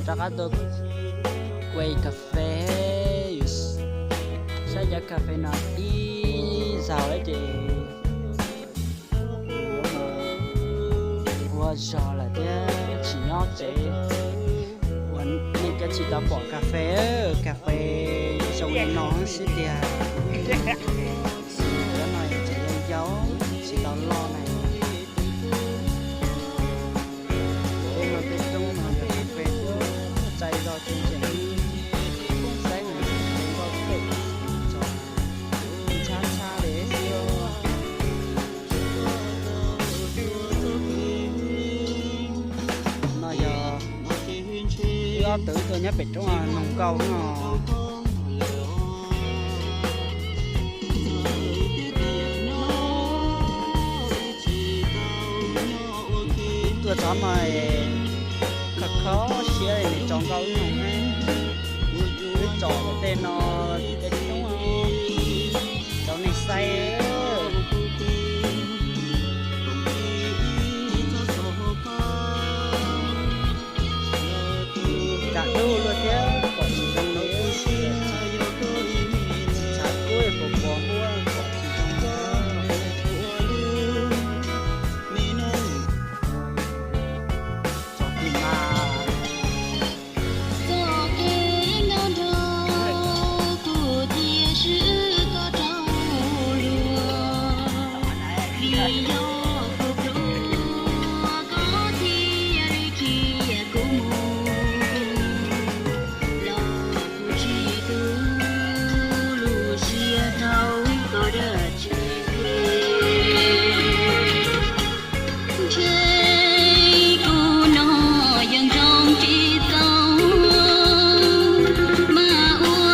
Rov qab tuaj kuaj cà phê, saib cov cà phê no ib zaug ces ua zog lawm thiab tsis nyob tsev. Ua nej cov tsis tau pom cà phê, cà phê zoo li no xwb tiag. Cov no tseem yau yau, tsis tau loj na. Tej no tej roob no yog cà phê txaij zog tseem tseem, saib no nkauj kawg, txog ntshab tshab li xwb. No yog wb ob tug tuaj nyob pem roob noog nkauj no. Tuaj txog no kho kho siab li nws tso nkauj wb noog, wb tsom tej no, tej